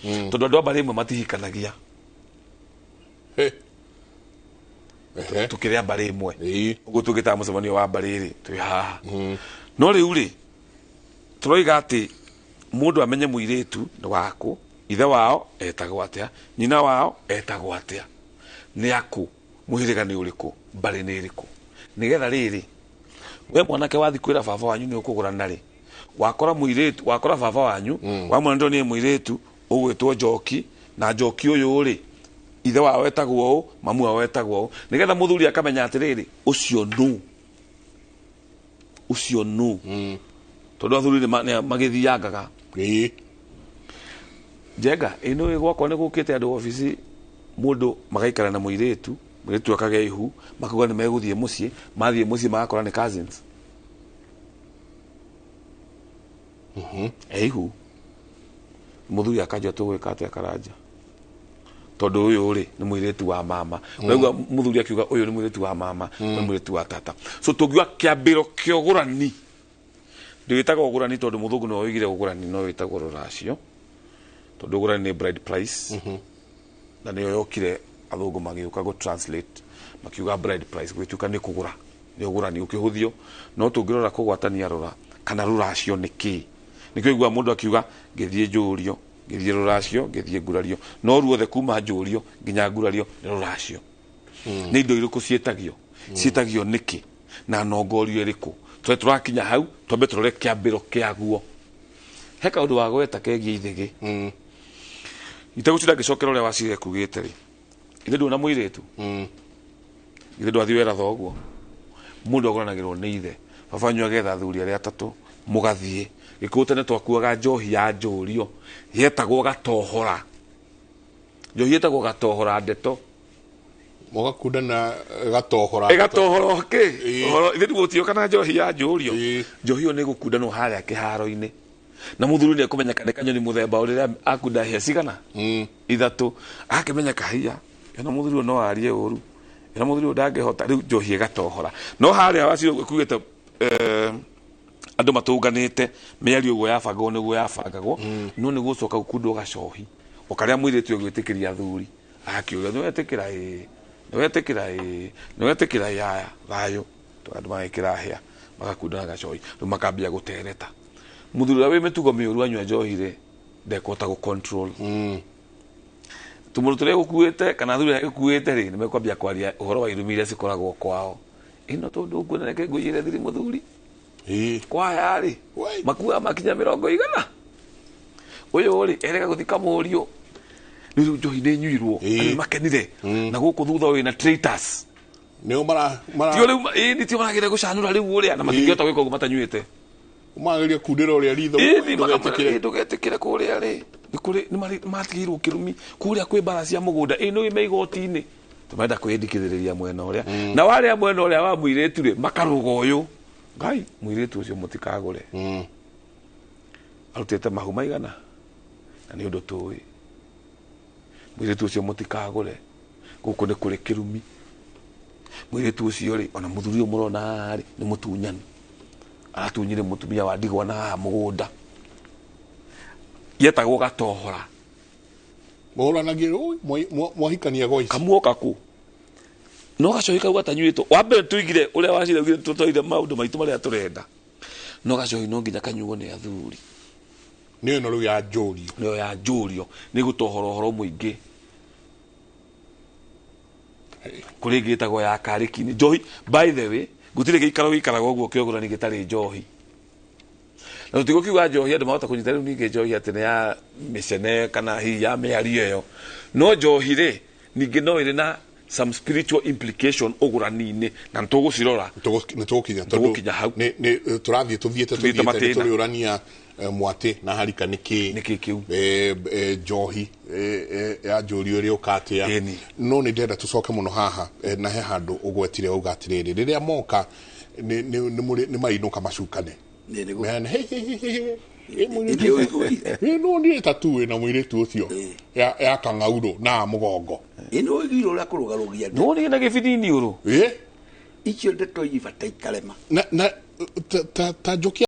Tondũ andũ a mbarĩ ĩmwe matihikanagia. He. Ehe. Tũkĩrĩ a mbarĩ ĩmwe. Ũguo tũngĩtaga mũcemanio wa mbarĩ rĩ, twĩ haha. No rĩu rĩ, tũroiga atĩ mũndũ amenye mũirĩtu nĩ wakũ, ithe wao etagwo atĩa, nyina wao etagwo atĩa, nĩ akũ, mũhĩrĩga nĩ ũrĩkũ, mbarĩ nĩ ĩrĩkũ, nĩgetha rĩrĩ we mwanake wathi kwĩra baba wanyu nĩ ũkũgũrana rĩ, wakora mũirĩtu, wakora baba wanyu wamwona ndonire mũirĩtu ũgwĩtwo Njoki, na Njoki ũyũ rĩ, ithe wao etagwo ũũ, mamu wao etagwo ũũ, nĩgetha mũthuri akamenya atĩrĩrĩ, ũcio nũ, ũcio nũ. Tondũ athuri nĩ magĩthiangaga. Njenga ĩno gwakwa nĩ gũkĩte andũ obici, mũndũ magaikara na mũirĩtu, mũirĩtu akagĩa ihu, makauga nĩ megũthiĩ mũciĩ, mathiĩ mũciĩ magakora nĩ cousins. E ihu. Mũthuri akanjia tũgwĩka atĩa Karanja, tondũ ũyũ rĩ nĩ mũirĩtu wa mama. Ũraigua mũthuri akiuga ũyũ nĩ mũirĩtu wa mama, nĩ mũirĩtu wa tata. So tũngiuga kĩambĩro kĩa ũgũrani, ndĩwĩtaga ũgũrani tondũ mũthũngũ nĩwe oigire ũgũrani, no wĩtagwo rũracio, tondũ ũgũrani nĩ bride price. Na nĩyo yokire athũngũ magĩũka gũ translate, makiuga bride price, gũgĩtuĩka nĩ kũgũra, nĩ ũgũrani ũkĩhũthio. No tũngĩrora kũgwatania rũra kana rũracio nĩ kĩĩ, nĩkĩo ũiguaga mũndũ akiuga ngĩthiĩ njũrio, ngĩthiĩ rũracio, ngĩthiĩ ngurario. No ruothe kuma njũrio nginya ngurario nĩ rũracio. Nĩ indo irĩkũ ciĩtagio, ciĩtagio nĩkĩ, na nongorio ĩrĩkũ? Tũrĩa tũrakinya hau, twambe tũrore kĩambĩro kĩaguo. He kaũndũ wa gweta kegiĩ ithĩgĩ. Itegũtinda ngĩcokera ũrĩa wacire kugĩte rĩ, ithe ndũna mũirĩtu, ithe ndwathiĩ wera thoguo, mũndũ agũranagĩrwo nĩ ithe, baba wanyu agetha athuri arĩa atatũ, mũgathiĩ. Gĩkũyũ tene twakuaga njohi ya njũrio, yetagwo gatohora. Njohi yetagwo gatohora ndeto. Mũgakunda na gatohora. Ĩgatohora kĩ? Ũhoro, ithe ndũgũtiũka na njohi ya njũrio. Njohi ĩyo nĩ ĩgũkundanwo harĩa kĩharo-inĩ. Na mũthuri nĩ ekũmenyeka nĩ kanyoni mũthemba ũrĩa akunda hĩa cigana? Ithatũ. Akĩmenyeka hia, ĩno mũthuri ũyũ no arie ũru, ĩno mũthuri ũyũ ndangĩhota, rĩu njohi ĩgatohora. No harĩa wacio kugĩte, andũ matũnganĩte, mĩario ũguo yabangagwo nĩguo yabangagwo, no nĩ gũcoka gũkundwo gacohi. O karĩa mũirĩtu egwĩtĩkĩria athuri, akĩũria, nĩ wetĩkĩra ĩĩ, nĩ wetĩkĩra ĩĩ, nĩ wetĩkĩra ĩĩ, aya, thayũ. Andũ magekĩra hĩa, magakunda gacohi, rĩu makambia gũtereta. Mũthuri ũrĩa wĩ mĩtugo mĩũru anyua njohi rĩ, ndekũhota gũ control. Tũmũndũ tũrĩa gũkuĩte kana athuri arĩa gũkuĩte rĩ, nĩ mekwambia kwaria ũhoro wa irumi iria cikoragwo kwao. Ĩno tondũ nguona reke ngũiyĩre thiri mũthuri. Kwaya rĩ, makuaga makinya mĩrongo igana. Ũyũ rĩ, erega gũthika mũriũ. Rĩu njohi nĩ ĩnyuirwo, andũ nĩ makenire. Na gũkũ thutha wĩna traitors. Nĩo mara, mara Tio rĩu, ĩĩ, tio marageria gũcanũra rĩu ũrĩa, na matingĩhota gwĩka ũguo matanyuĩte. Mageria kundĩra ũrĩa ritho, Ĩĩ, ndũgetĩkĩre. ĩĩ, ndũgetĩkĩre kũrĩa rĩ. Nĩ kũrĩ, nĩ marĩ, matigĩirwo kĩrumi. Kũrĩa kwĩ mbara cia mũgũnda. Ĩĩ, nĩ ũĩ igoti-inĩ. Tũmarenda kwĩyandĩkithĩrĩria mwena ũrĩa. Na warĩa mwena ũrĩa wa mũirĩtu rĩ, makarũga ũyũ. Ngai, mũirĩtu ũcio mũtikagũre. Arutĩte mahu maigana? Na nĩ ũndũ tũĩ. Mũirĩtu ũcio mũtikagũre. Gũkũ nĩ kũrĩ kĩrumi. Mũirĩtu ũcio rĩ, ona mũthuri ũyũ mũrona haha rĩ, nĩ mũtunyani. Aratunyire mũtumia wa ndigwa na haha mũgũnda. Yetagwo gatohora. Mũhũranagia, oi, mwahikania gwa ici. Kamuoka kũ? No gacohi kau gatanyuĩtwo. Wa mbere tuigire ũrĩa wacira ugire tũtoire maũndũ maitũ marĩa tũrenda. No gacohi no nginya kanyuo nĩ athuri. Nĩyo ĩno rĩu ya njũrio. Nĩyo ya njũrio. Nĩ gũtohora ũhoro mũingĩ. Kũrĩ ĩngĩ ĩtagwo ya karĩki-inĩ. Njohi, by the way, gũtirĩ gĩikaro gĩikaraga ũguo kĩogũrani gĩtarĩ njohi. Na tũtigũkiuga njohi andũ mahota kũnyita rĩu ningĩ njohi atĩ nĩ ya mĩcene kana hihi ya mĩario ĩyo. No njohi rĩ, ningĩ no ĩrĩ na some spiritual implication ũgũrani-inĩ, na nĩ tũgũcirora. Nĩ tũgũkinya, tondũ Tũgũkinya hau. nĩ tũrathiĩ tũthiĩte, Tũthiĩte tũthiĩte, nĩ matĩna. tũrĩũrania, mwatĩ na harika nĩ kĩ? Nĩ kĩ kĩu? Njohi, ya njũrio ĩrĩ ũka atĩa? No nĩ ndĩrenda tũcoke mũno haha, na he handũ ũgwetire uga atĩrĩrĩ, rĩrĩa moka, nĩ mainũka macukane. Nĩ, nĩguo. Mehane, he, he, he, he, he. Ĩ, mũirĩtu Ĩ, ũcio. ĩ, ĩ, Ĩ, no niĩ ta tu wĩna mũirĩtu ũcio. Ya kang'aurũ na mũgongo. Ĩ, nĩ ũiguire ũrĩa kũrũgarũgia ndeto. No niĩ na gĩbinini ũrũ. Ĩ? Icio ndeto ibata ikarema. Na, na, ta, ta, ta njũkia